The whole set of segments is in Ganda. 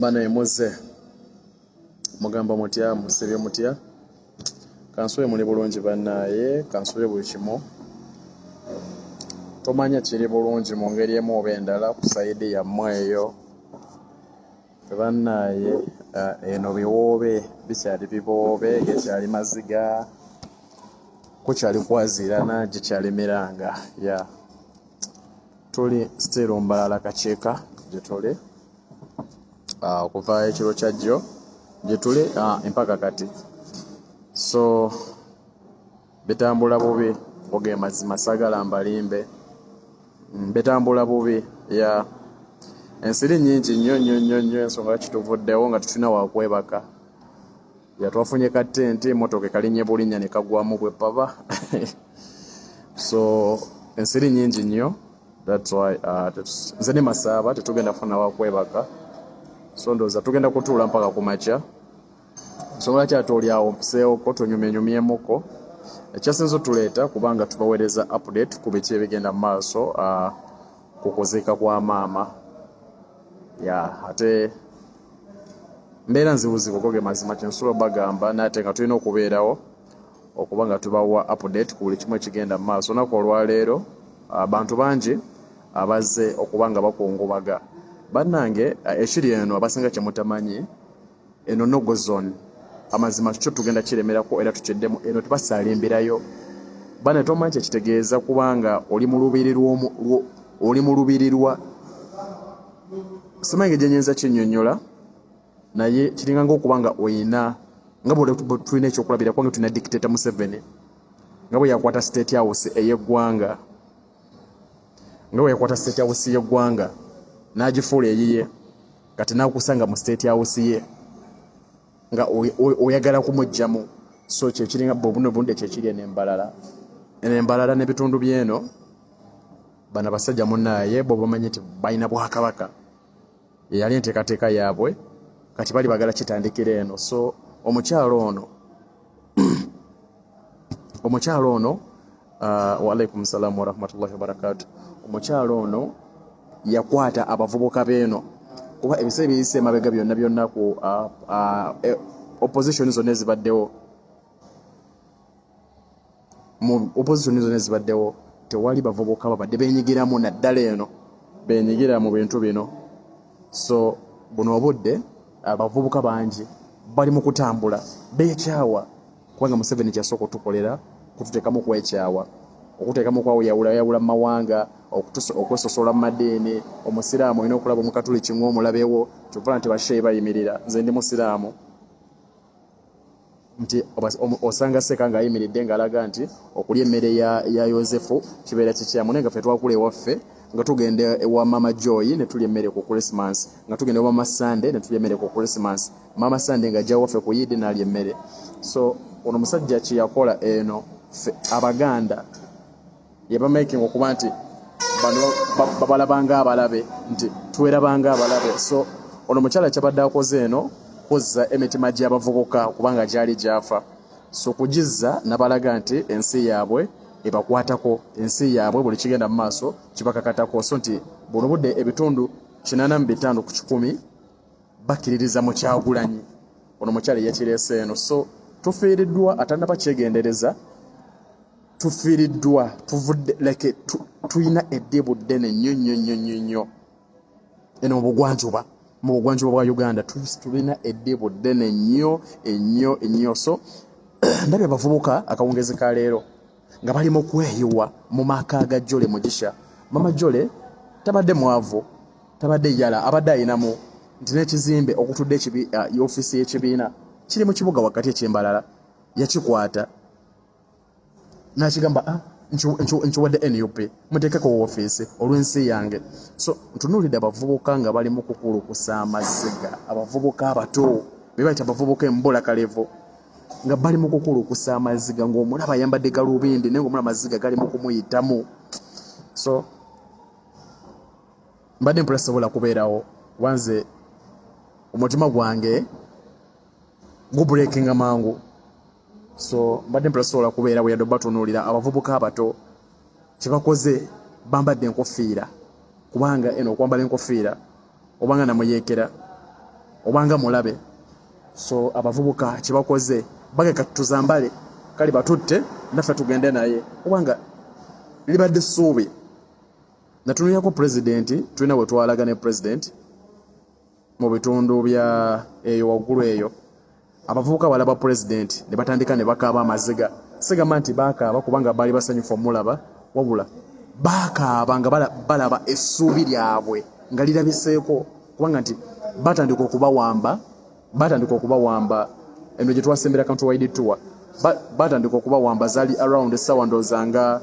Banaye muzze mugamba mutya, musibye mutya? Kansube muli bulungi bannaaye, kansube buli kimu tomanya kiri bulungi mu ngeri emu oba endala ku sayidi yammwe eyo. Bannaaye eno biwoobe bikyali biboobe, gekyali maziga, kukyali kwaziirana, gikyali miranga ya tuli still Mbarara Kakyeka gye tuli. Okuva ekiro kya jjo gye tuli empaka kati, so bitambula bubi oge mazima, saagala mbalimbe, bitambula bubi ya ensiri nnyingi nnyo nnyo nnyo nnyo. Ensonga kituvuddewo nga tetulina wakwebaka, ya twafunye ka tenti, emmotoka ekalinnye bulinnya ne kagwamu bwe paba. So ensiri nnyingi nnyo, that's why nze ne Masaaba tetugenda kufuna wakwebaka, so ndowooza tugenda kutuula mpaka ku makya. Nsonga lwaki ate oli awo mpiseewoko tunyumyenyumyemuko ekyasinze otuleeta, kubanga tubaweereza update ku biki ebigenda mu maaso ku kuziika kwa maama. Ya ate mbeera nzibuzibu goge mazima kyensobola bagamba, naye ate nga tulina okubeerawo okuba nga tubawa update ku buli kimu ekigenda mu maaso. Olunaku olwaleero abantu bangi abazze okuba nga bakungubaga. Bannange, ekiri eno abasinga kyemutamanyi, eno no-go zone. Amazima kyo tugenda kiremerako era tukiddemu, eno tebasaalimbirayo. Bane tomanyi kyekitegeeza kubanga oli mu lubiri oli mu lubiri lwa simanyi gye nyinza kinnyonnyola, naye kiringa ng'okuba nga oyina nga bwe tulina ekyokulabirako nga tulina dictator Museveni, nga bwe yakwata State House ey'eggwanga, nga bwe yakwata State House y'eggwanga n'agifuula eyiye. Kati n'akusanga mu State House ye nga oyagala kumuggyamu. So kyekiringa buno bunde kyekiri eno embalala, eno embalala n'ebitundu by'eno. Bano abasajja munnaaye bo bamanyi nti balina bwakabaka, eyali enteekateeka yaabwe, kati bali bagala kitandikira eno. So omukyalo ono, waalaikum salaamu warahmatullahi wabarakatu. Omukyalo ono yakwata abavubuka beeno, kuba ebiseera ebiyise emabega byonna byonna ku opposition zonna ezibaddewo, mu opposition zonna ezibaddewo tewali bavubuka babadde benyigiramu, naddala eno benyigira mu bintu bino. So buno obudde abavubuka bangi bali mu kutambula beekyawa, kubanga Museveni kyasooka otukolera kututeekamu kwekyawa, okuteekamu kwawuyawulayawula mu mawanga, okwesosola mu madiini. Omusiraamu olina okulaba Omukatuliki ng'omulabewo, kyova nti basheeyi bayimirira. Nze ndi musiraamu, nti osanga seeka ng'ayimiridde ng'alaga nti okulya emmere ya Yosefu kibeera kikyamu, naye nga ffe twakula ewaffe nga tugenda ewa Mama Joy ne tulya emmere ku Christmas, nga tugenda ewa Mama Sunday ne tulya emmere ku Christmas, Mama Sunday ng'ajja waffe ku Yidi n'alya emmere. So ono omusajja kye yakola eno ffe Abaganda yabamakinga okuba nti bano babalabanga abalabe, nti twerabanga abalabe. So ono omukyala kyabadde akoze eno kuzza emitima gy'abavubuka, kubanga gyali gyafa. So kugizza nabalaga nti ensi yaabwe ebakwatako, ensi yaabwe buli kigenda mu maaso kibakakatako. So nti buno budde ebitundu 85% bakkiririza mu Kyagulanyi. Ono omukyala eyakireese eno, so tufiiriddwa atannaba kyegendereza, tufiiriddwa, tuvudde like tulina eddibu ddene nnyo nnyo nnyo nnyo nnyo eno mu bugwanjuba bwa Uganda. Tulina eddibu ddene nnyo ennyo ennyo. So ndabye abavubuka akawungezi ka leero nga bali mu kweyiwa mu maka ga Jole Mugisha. Mama Jole tabadde mwavu, tabadde yala, abadde ayinamu nti n'ekizimbe okutudde ofiisi y'ekibiina kiri mu kibuga wakati ekyembalala, yakikwata nakigamba, "Ah, nkiwadde NUP, muteekeko woofiisi olw'ensi yange." So ntunuulidde abavubuka nga bali mu kukulukusa amaziga, abavubuka abato be bayita abavubuka embula kalevu, nga bali mu kukulukusa amaziga, ng'omulaba ayambadde galubindi naye ng'omulaba amaziga gali mu kumuyitamu. So mbadde mpula sobola kubeerawo, wanze omutima gwange gubreakinga mangu. So mbadde mpula sobola kubeerawo yadde obatunuulira abavubuka abato kyebakoze. Bambadde enkofiira, kubanga eno okwambala enkofiira obanga namuyeekera. Obanga mulabe. So abavubuka kyebakoze bageka tuzambale kale batutte naffe tugende naye kubanga libadde ssuubi. Natunulirako pulezidenti, tulina we twalaga ne pulezidenti mu bitundu bya eyo waggulu eyo. Abavubuka balaba pulezidenti ne batandika ne bakaaba amaziga. Sigamba nti bakaaba kubanga baali basanyufu omulaba, wabula bakaaba nga balaba essuubi lyabwe nga lirabiseeko, kubanga nti batandika okubawamba, batandika okubawamba eno gye twasembera countrywide tour. Batandika okubawamba zaali around essaawa ndowooza nga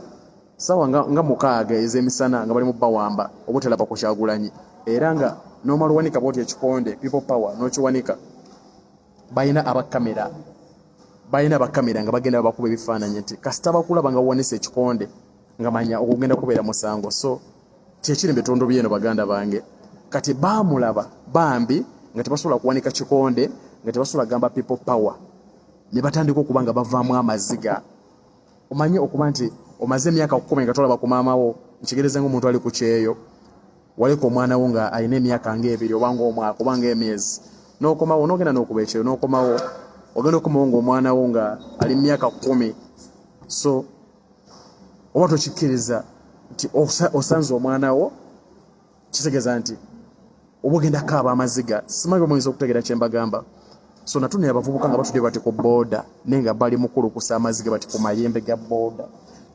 ssaawa nga 6 ez'emisana nga bali mu bawamba obutalaba ku Kyagulanyi. Era nga n'omala owanika bw'oti ekikonde people power n'okiwanika, balina abakamera, balina abakamera nga bagenda babakuba ebifaananyi nti kasita bakulaba nga wawanise ekikonde nga manya okugenda kubeera musango. So kyekiri mu bitundu by'eno baganda bange. Kati baamulaba bambi nga tebasobola kuwanika kikonde, nga tebasobola kugamba people power, ne batandika okuba nga bavaamu amaziga. Omanye okuba nti omaze emyaka 10 nga tolaba ku maama wo, nkigereza ng'omuntu ali ku kyeyo, waleka omwana wo nga alina emyaka ng'ebiri oba ng'omwaka oba ng'emyezi, n'okomawo n'ogenda n'okuba ekyeyo n'okomawo, ogenda okomawo ng'omwana wo nga ali mu myaka 10. So oba tokikkiriza nti osanze omwana wo, kitegeeza nti oba ogenda kukaaba amaziga. Simanyi oba muyinza okutegeera kye mbagamba. So natunula abavubuka nga batudde bati ku booda, naye nga bali mu kulukusa amaziga bati ku mayembe ga booda.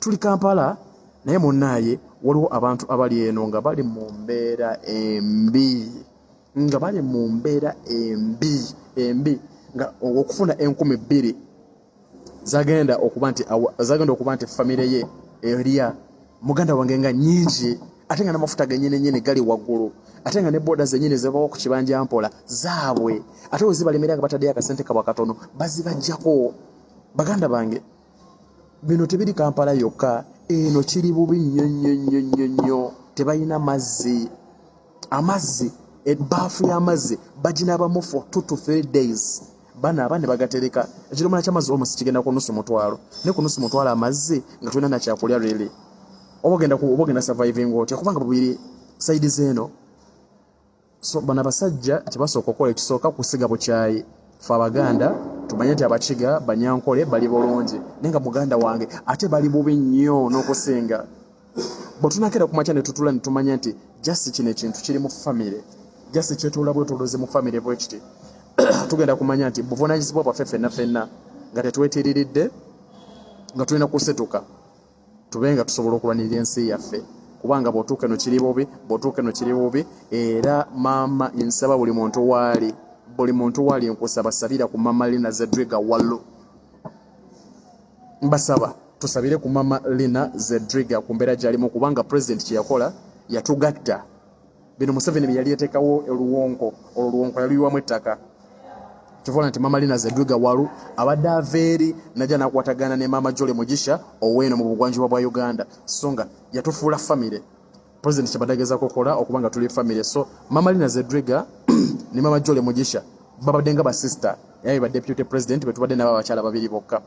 Tuli Kampala, naye munnaaye waliwo abantu abali eno nga bali mu mbeera embi, nga bali mu mbeera embi embi, nga okufuna 2000 zagenda okuba nti zagenda okuba nti famire ye erya muganda wange nga nnyingi, ate nga n'amafuta gennyini nnyini gali waggulu, ate nga ne booda zennyini zebawa ku kibanja mpola zaabwe, ate we zibalemera nga bataddeyo akasente kabwe akatono bazibaggyako. Baganda bange, bino tebiri Kampala yokka, eno kiri bubi nnyo nnyo nnyo nnyo nnyo. Tebalina mazzi, amazzi, ebbaafu y'amazzi baginaabamu for 2 to 3 days, banaaba ne bagatereka. Ekidomola ky'amazzi almost kigenda ku nusu mutwalo, naye ku nusu mutwalo amazzi nga tolina na kyakulya really, oba ogenda surviving otya? Kubanga bubiri side z'eno. So bano abasajja tebasooka okukola ekisooka kusiga bukyayi. Ffe Abaganda tumanye nti Abakiga, Banyankole bali bulungi, naye nga muganda wange ate bali bubi nnyo n'okusinga. Bwe tunakeera ku makya ne tutula ne tumanya nti just kino ekintu kiri mu famire, just kyetoola bwetooloozi mu famire bwe kiti, tugenda kumanya nti buvunaanyizibwa bwaffe ffenna ffenna nga tetwetiriridde, nga tulina kusituka tube nga tusobola okulwanirira ensi yaffe. Kubanga bw'otuuka eno kiri bubi, bw'otuuka eno kiri bubi. Era maama nsaba buli muntu waali, buli muntu waali nkusaba sabira ku Mama Lina Zedriga Wallu. Mbasaba tusabire ku Mama Lina Zedriga ku mbeera gy'alimu, kubanga pulezidenti kye yakola yatugatta. Bino Museveni bye yali yateekawo oluwonko, olwo oluwonko yaluyiwamu ettaka. Tuvola nti Mama Lina Zedriga Wallu abadde ava eri najja n'akwatagana ne Mama Jolly Mugisha ow'eno mu bugwanjuba bwa Uganda, so nga yatufuula famire. Pulezidenti kyabadde agezaako okukola okuba nga tuli famire. So Mama Lina Zedriga ne Mama Jolly Mugisha babadde nga basista, era be ba deputy president be tubadde nabo abakyala babiri bokka.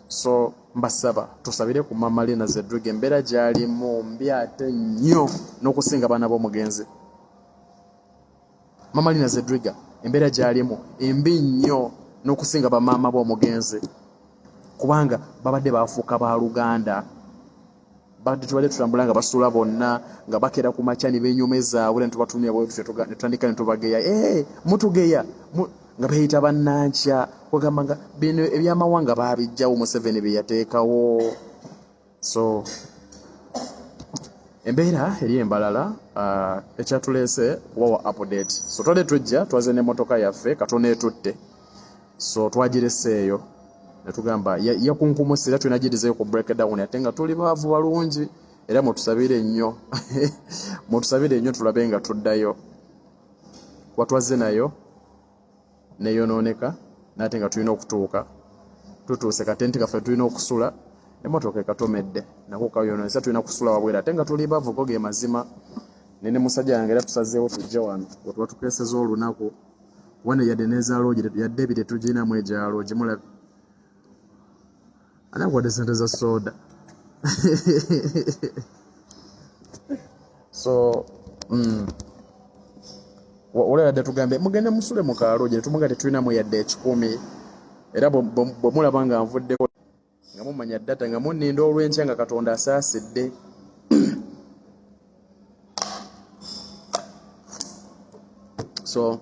So mbasaba tusabire ku Mama Lina Zedriga, embeera gy'alimu mbi ate nnyo n'okusinga abaana b'omugenzi. Mama Lina Zedriga embeera gy'alimu embi nnyo n'okusinga bamaama b'omugenzi, kubanga babadde bafuuka baluganda. Badde tubadde tutambula nga basula bonna, nga bakera ku makya ne beenyumeza, bwe tubatumya bwe tutyo ne tutandika ne tubageya. Mutugeya, nga beeyita bannankya, kwegamba nga bino ebyamawanga baabijjawo Museveni bye yateekawo. So embeera eri embalala, ekyatuleese kubawa update. So twabadde tujja twaze n'emmotoka yaffe katono etutte, so twagireseeyo ne tugamba yakunkumuse era tulina girizeeyo ku breakdown, ate nga tuli baavu balungi. Era mutusabire nnyo, mutusabire nnyo tulabe nga tuddayo, kuba twazze nayo neyonooneka, n'ate nga tulina okutuuka. Tutuuse katenti kaffe tulina okusula, emmotoka ekatomedde nako kayonoonese, tulina kusula wabweru ate nga tuli baavu. Go ge mazima. Nene musajja wange era tusazeewo tujje wano we tuba tukeeseza olunaku, kuba ne yadde n'eza lodge, yadde ebiri tetugirinamu egya lodge. Mulabe ani akuwadde sente za soda? So Olaba yadde tugambye mugende musule mu kaaloogi, ne tumugamba tetulinamu yadde ekikumi. Era bwe mulaba nga nvuddeko nga mumanya data nga munninda olw'enkya nga Katonda asaasidde. So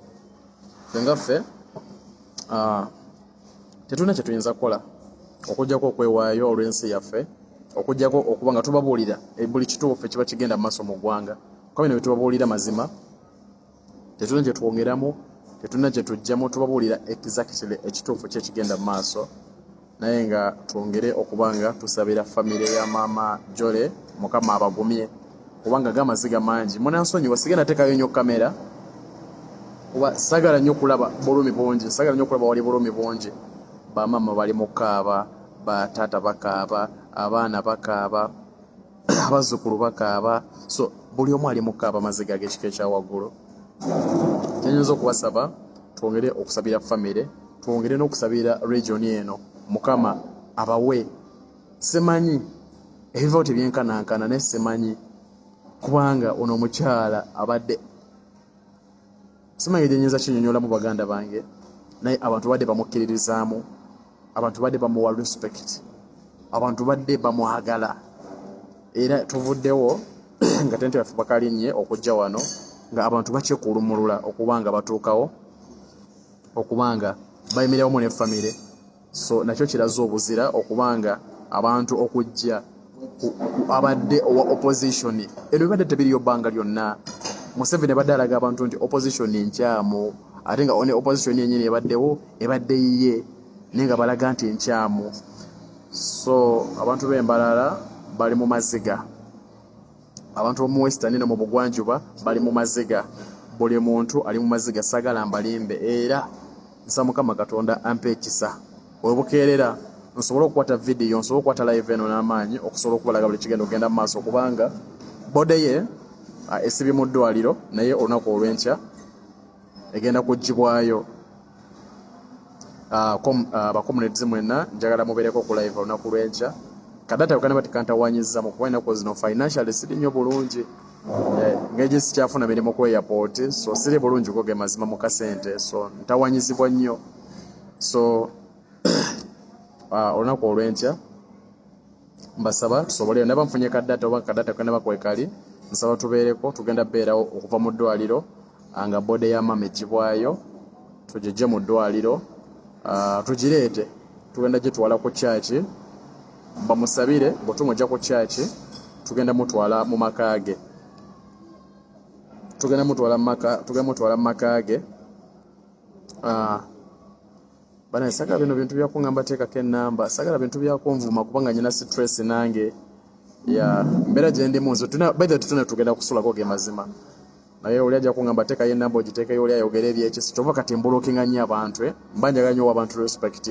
ffe nga ffe tetulina kye tuyinza kukola okuggyako okwewaayo olw'ensi yaffe, okuggyako okuba nga tubabuulira buli kituufu ekiba kigenda mu maaso mu ggwanga. Kuba bino bye tubabuulira mazima, tetulina kye twongeramu, tetulina kye tuggyamu, tubabuulira exactly ekituufu ki ekigenda mu maaso. Naye nga twongere okuba nga tusabira famire ya maama Jolly, Mukama abagumye, kubanga g'amaziga mangi. Munansonyiwa sigenda teekayo nnyo kamera kuba saagala nnyo kulaba bulumi bungi, saagala nnyo kulaba wali bulumi bungi. Bamaama bali mu kaaba, bataata bakaaba, abaana bakaaba, abazzukulu bakaaba, so buli omu ali mu kaaba maziga ag'ekika ekya waggulu. Kyenyinza okubasaba, twongere okusabira famire, twongere n'okusabira region eno, Mukama abawe. Simanyi ebivaawo tebyenkanankana, naye simanyi kubanga ono omukyala abadde simanyi gye nyinza kinyonyolamu baganda bange, naye abantu badde bamukkiririzaamu, abantu badde bamuwa respect, abantu badde bamwagala. Era tuvuddewo nga tente yaffe bakalinnye okujja wano nga abantu bakyekulumulula okuba nga batuukawo okuba nga bayimirira wamu ne famire. So nakyo kiraze obuzira okuba nga abantu okujja abadde owa opposition. Eno bibadde tebiriyo bbanga lyonna. Museveni abadde alaga abantu nti opposition nkyamu, ate nga ne opposition yennyini ebaddewo ebadde yiye, naye nga balaga nti nkyamu. So abantu b'Embalala bali mu maziga, abantu b'omu Western no mu bugwanjuba bali mu maziga, buli muntu ali mu maziga. Saagala mbalimbe, era nsaba Mukama Katonda ampe ekisa webukeerera nsobole okukwata vidiyo, nsobole okukwata live eno n'amaanyi okusobola okubalaga buli kigenda okugenda mu maaso, kubanga body ye esibye mu ddwaliro, naye olunaku olw'enkya egenda kuggyibwayo. Ba comrades mwenna njagala mubeereko ku live olunaku lw'enkya. Ka data kanaba tekantawanyizza mu kuba ennaku zino financially siri nnyo bulungi, ngeri sikyafuna mirimu ku airport, so siri bulungi go ge mazima mu kasente, so ntawanyizibwa nnyo. So olunaku olw'enkya mbasaba tusobole naba nfunye ka data oba ka data kanaba kwekali, nsaba tubeereko. Tugenda beerawo okuva mu ddwaliro nga body ya mama egibwayo, tugijje mu ddwaliro, tugireete, tugenda gitwala ku kyaki bamusabire. Bwe tumujja ku kyaki tugenda mutwala mu maka ge, tugenda mutwala mu maka, tugenda mutwala mu maka ge. Bana sagala bino bintu byakuŋŋamba teekako ennamba, sagala bintu byakunvuma kubanga nyina stress nange ya mbeera gye ndimu nze. Tuna by the way tetuna tugenda kusulako ge mazima, naye oli ajja kuŋŋamba teekayo ennamba ogiteekeyo, oli ayogera ebyekisi. Kyova kati mblockinga nnyo abantu, mba njagala nnyo abantu respect.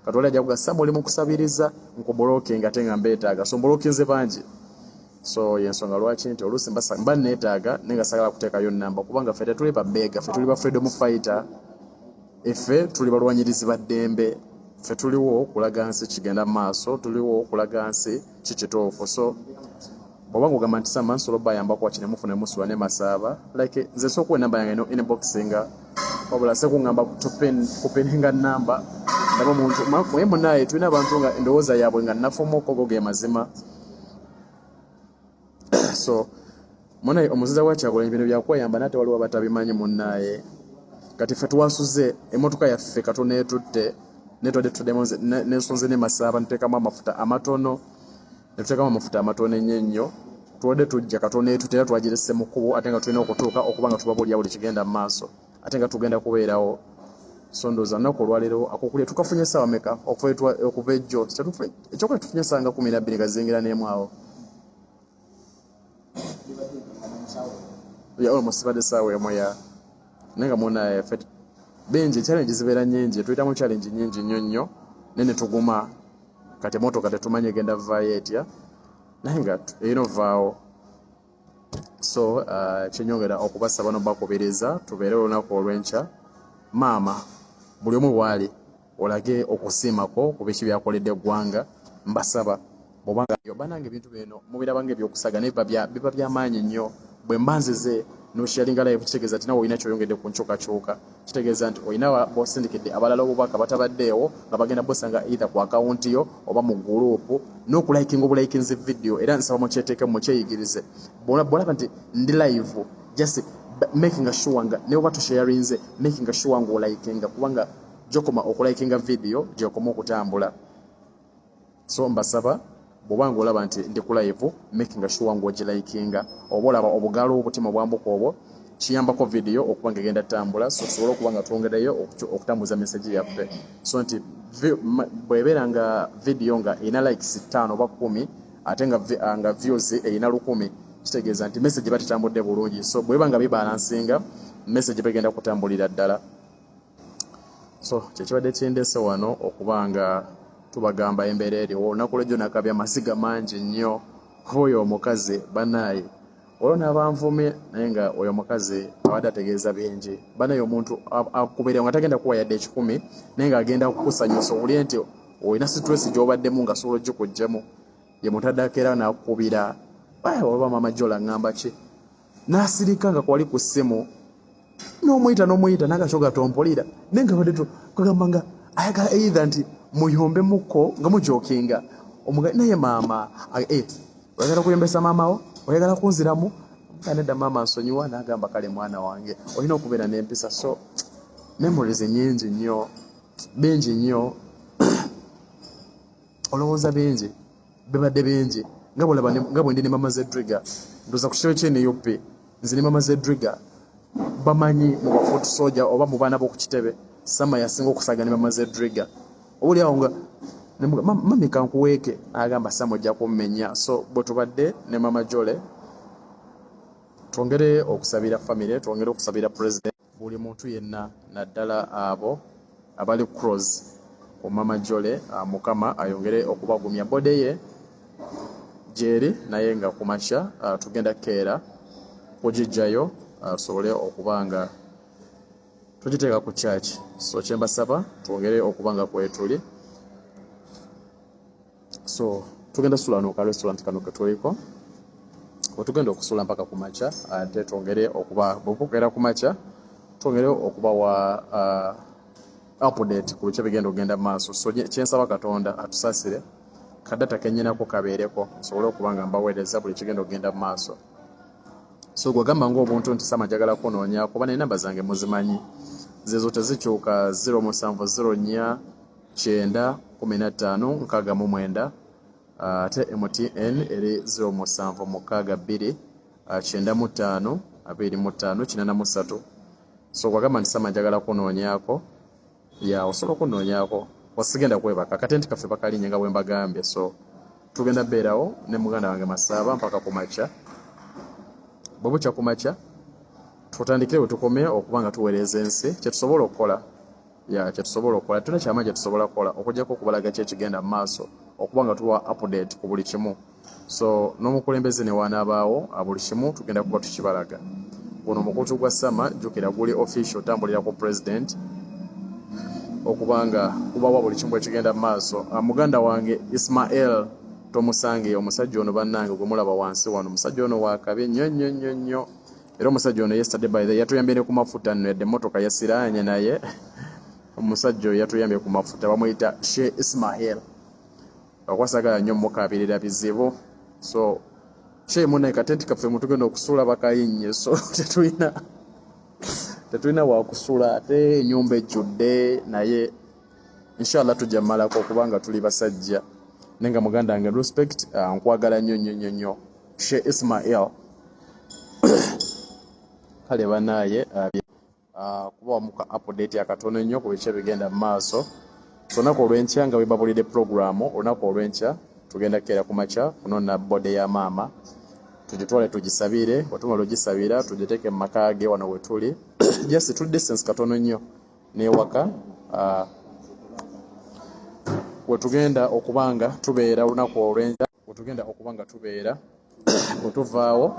Kati oli ajja kuga Sam oli mu kusabiriza, nkublockinga ate nga mbeetaaga, so mblockinze bangi. So yensonga lwaki nti oluusi mba neetaaga naye nga sagala kuteekayo nnamba, kubanga ffe tetuli babeega, ffe tuli ba freedom fighter, effe tuli balwanyirizi ba ddembe, ffe tuliwo kulaga nsi kigenda mu maaso, tuliwo kulaga nsi kikituufu. So bw'oba ng'ogamba nti Sama nsobola obbayambako wakiri mufune musula ne Masaaba, like nze nsobola okuwa enamba yange no inbox, nga wabula sekuŋŋamba kupininga namba. Ndaba omuntu naye munaye tulina abantu nga endowooza yaabwe nga nafumuko, go ge mazima. So munaye omuziza wa Kyagulanyi bino byakweyamba, nate waliwo abatabimanyi munnaye. Kati ffe twasuze emmotoka yaffe katono etutte, netwadde tuddemu nensonze ne Masaaba netuteekamu amafuta amatono, netuteekamu amafuta amatono ennyo ennyo. Tuwadde tujja katono etutte era twagirese mu kkubo, ate nga tulina okutuuka okuba nga tubabuulira buli kigenda mu maaso, ate nga tugenda kubeerawo. So ndowooza lunaku olwaleero akokulya tukafunye essaawa meka okuva ejjo? Ekyokulya tufunye essaawa nga 12 nga ziyingira n'emu awo. Yeah, almost badde essaawa emu ya, naye nga munaye ffe bingi, challenge zibeera nnyingi, tuyitamu challenge nnyingi nnyo nnyo, naye ne tuguma. Kati emotoka tetumanyi egenda vaayo etya, naye nga erina ovaawo. So kyenyongera okubasaba nobakubiriza tubeere olunaku olw'enkya. Maama buli omu waali olage okusiimako ku biki byakoledde eggwanga. Mbasaba bwobanga banange ebintu bino mubiraba nga ebyokusaga, naye biba byamaanyi nnyo. Bwe mba nzize Nosharinga live kitegeeza nti nawe olina kyoyongedde ku nkyukakyuka. Kitegeeza nti olina bosindikidde abalala obubaka batabaddeewo nga bagenda bosanga either ku akawunti yo oba mu gurupu, n'okulikinga obulikinzi video. Era nsaba mukyeteekemu, mukyeyigirize. Bwolaba nti ndi live, just making sure nga ne oba tosharinze, making sure nga olikinga, kubanga gyokoma okulikinga video gyokoma okutambula. So mbasaba, bw'oba nga olaba nti ndi ku live, making sure ng'ogilikinga, oba olaba obugalo obutima bwambuka, obwo kiyambako video okuba nga egenda ttambula, so tusobole okuba nga twongereyo okutambuza message yaffe. So nti bw'ebeera nga video nga erina likes 5 oba 10, ate nga views erina 1000, kitegeeza nti message eba tetambudde bulungi. So bweba nga bibalansinga, message begenda kutambulira ddala. So kyekibadde kindese wano okuba nga tubagamba embeera eriwo. Olunaku lwejjo nakabya amasiga mangi nnyo kuba oyo omukazi bannaaye, olwo n'abanvumye, naye nga oyo omukazi abadde ategeeza bingi. Banaye, omuntu akubeera nga tagenda kuwa yadde 100, naye ng'agenda kukusanyusa owulire nti olina stress gy'obaddemu nga sobola ogikuggyamu. Ye muntu addako era n'akukubira, oba Mama Jola ŋŋamba ki, n'asirika nga kwali ku ssimu, n'omuyita n'omuyita nagakyoga tompulira, naye nga badde kugamba nga ayagala either nti muyombemukko nga mujokinga. Naye maama, oyagala kuyombesa maama wo, oyagala kunziramu nga nedda, maama nsonyiwa. N'agamba, kale mwana wange, olina okubeera n'empisa. So memories nyingi nnyo, bingi nnyo, olowooza bingi bibadde bingi. Nga bwolaba nga bwe ndi ne Mama Zedriga, ndowooza ku kitebe ky'NUP nze ne Mama Zedriga bamanyi mu bafoot soldier oba mu baana b'oku kitebe, Sama yasinga okusaaga ne Mama Zedriga. Oba oli awo nga mami kankuweeke, agamba, Sama ojja kummenya. So bwe tubadde ne Mama Jole, twongere okusabira famire, twongere okusabira president, buli muntu yenna, naddala abo abali close ku Mama Jole. Mukama ayongere okubagumya. Body ye gyeri, naye nga ku makya tugenda keera kugijjayo, tusobole okuba nga tugiteeka ku church. So kyembasaba, twongere okuba nga kwetuli. So tugenda sula no ka restaurant kano ketuliko, wetugenda okusula mpaka ku makya, ate twongere okuba bwebukera ku makya twongere okubawa update ku biki ebigenda okugenda mu maaso. So kyensaba, Katonda atusaasire, kadata kenyinako kabeereko, nsobole okuba nga mbaweereza buli kigenda okugenda mu maaso. So gwegamba ngaobuntu nti Sama njagala kunoonya, kuba nenamba zange muzimanyi, zezo tezikyuka, 0704 90 15 69, ate MTN eri 0762 95 25 83. So gwagamba nti Sama njagala kunoonyaako, ya osobola okunoonyaako, wasigenda kwebaka katenti kaffe bakalinye nga bwe mbagambye. So tugenda beerawo ne muganda wange Masaaba mpaka ku makya. Bwe bukya ku makya, tutandikire we tukomye okuba nga tuweereza ensi kyetusobola okukola. Ya kyetusobola okukola, tulina kyamaanyi kyetusobola kukola okuggyako okubalaga ki ekigenda mu maaso, okuba nga tuwa update ku buli kimu. So n'omukulembeze ne wanaabaawo, buli kimu tugenda kuba tukibalaga. Guno omukutu gwa Sama, jjukira guli official, otambulira ku president okuba nga kubawa buli kimu ekigenda mu maaso. Muganda wange Ismael Tomusange, omusajja ono bannange gwe mulaba wansi wano, omusajja ono wakabi nnyo nnyo nnyo nnyo. Era omusajja ono yesterday, by the yatuyambye ne ku mafuta nno, yadde emmotoka yasiraanye, naye omusajja oyo yatuyambye ku mafuta. Bamuyita She Ismael, okwasagala nnyo mukabirira bizibu. So she munaye, katenti kaffe mutugenda okusula bakayinnye, so tetulina wakusula, ate ennyumba ejjudde, naye inshallah tujja mmalako okubanga tuli basajja. Naye nga muganda wange, respect, nkwagala nnyo nnyo nnyo nnyo, She Ismael. Kale banaye, kuba wamuka update akatono ennyo ku biki ebigenda mu maaso. So olunaku olw'enkya nga bwe programu, olunaku olw'enkya tugenda kukeera ku makya kunona body ya maama, tugitwale tugisabire. Bwe ogisabira, tugiteeke mu maka ge wano we tuli, just tuli distance katono nnyo n'ewaka wetugenda okubanga tubeera olunaku olw'enkya, wetugenda okuba nga tubeera bwe tuvaawo.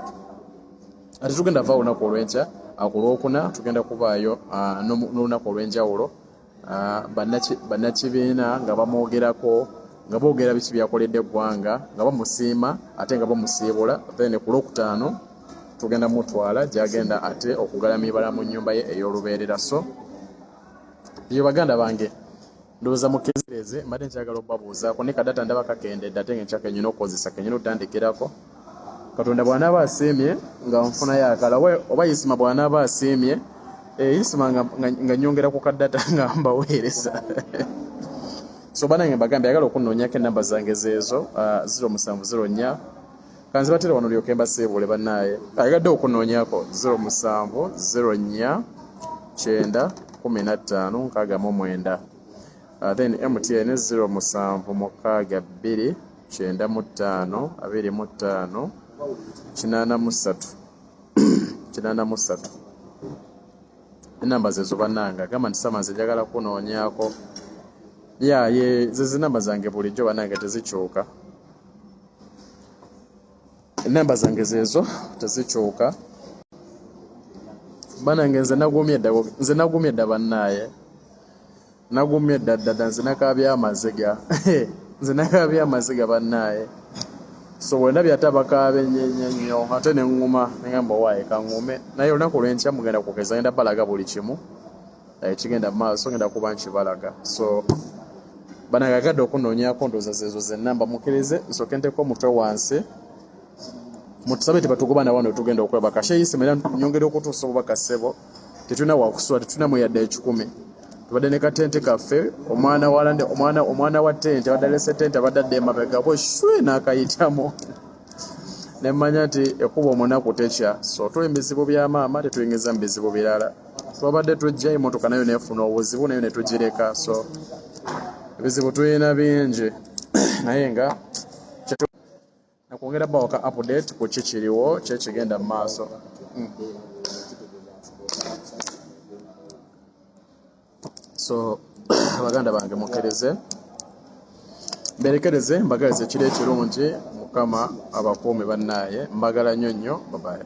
Ate tugenda vaawo olunaku olw'enkya, ku Lwokuna tugenda kubaayo n'olunaku olw'enjawulo, bannakibiina nga bamwogerako, nga boogera biki byakoledde eggwanga, nga bamusiima ate nga bamusiibula. Then ku Lwokutaano Tugenda mutwala gyagenda ate okugalamibala mu nnyumba ye ey'olubeerera. So yo baganda bange, ndowooza mukezeereze. Mbadde nkyagala obabuuzaako ne ka data ndaba kakendedde, ate nga enkya kenyina okukozesa, kenyina otandikirako. Katonda bw'anaaba asiimye nga nfunayo akala, oba Isima bw'anaaba asiimye, Isima nga nyongera ku ka data nga mbaweereza. So banange, mbagambye, ayagala okunoonyako, enamba zange zeezo, 0704. Kanzibatera wano lyoke mbasiibule. Bannaaye, ayagadde okunoonyako, 0704 90 15 69. Then MTN 0762 95 25 83 83. Enamba zezo bannange. Agamba nti, "Sama, nze njagala kunoonyaako." Ya ye ze zinamba zange bulijjo bannange, tezikyuka. Enamba zange zezo, tezikyuka banange. Nze nagumye dda, nze nagumye dda bannaaye, nagumye dda ddada. Nze nakaabya amaziga, nze nakaabya amaziga bannaaye. So bwendabye ate abakaaba ennyo ennyo ennyo, ate neŋŋuma, neŋŋamba, "Waaye kaŋŋume." Naye olunaku lwenkya mugenda kukeza, ngenda balaga buli kimu ekigenda mu maaso, ngenda kuba nkibalaga. So banange, agadde okunoonyaako, ndowooza zezo zenamba. Mukkirize nsooke nteeka omutwe wansi, mutusabe tebatugoba na wano tugenda okwebaka. Sheyisima, era nyongera okutuusa obubaka, ssebo, tetulina wakusula, tetulina yadde 100. Tubadde ne katente kaffe, omwana wa omwana wa tente abadde alese tente, abadde adda emabega bwe shwe n'akayitamu, nemmanya nti ekkuba omunaku tekya. So tuli mu bizibu bya maama, tetuyingiza mu bizibu birala. Twabadde tujja, emotoka nayo nefuna obuzibu, nayo netugireka. So ebizibu tulina bingi, naye nga nakwongera bawaka update ku kikiriwo kyekigenda mu maaso. So baganda bange, mukkirize mberekereze, mbagalize ekiro ekirungi. Mukama abakuume bannaaye, mbagala nnyo nnyo. Babaye.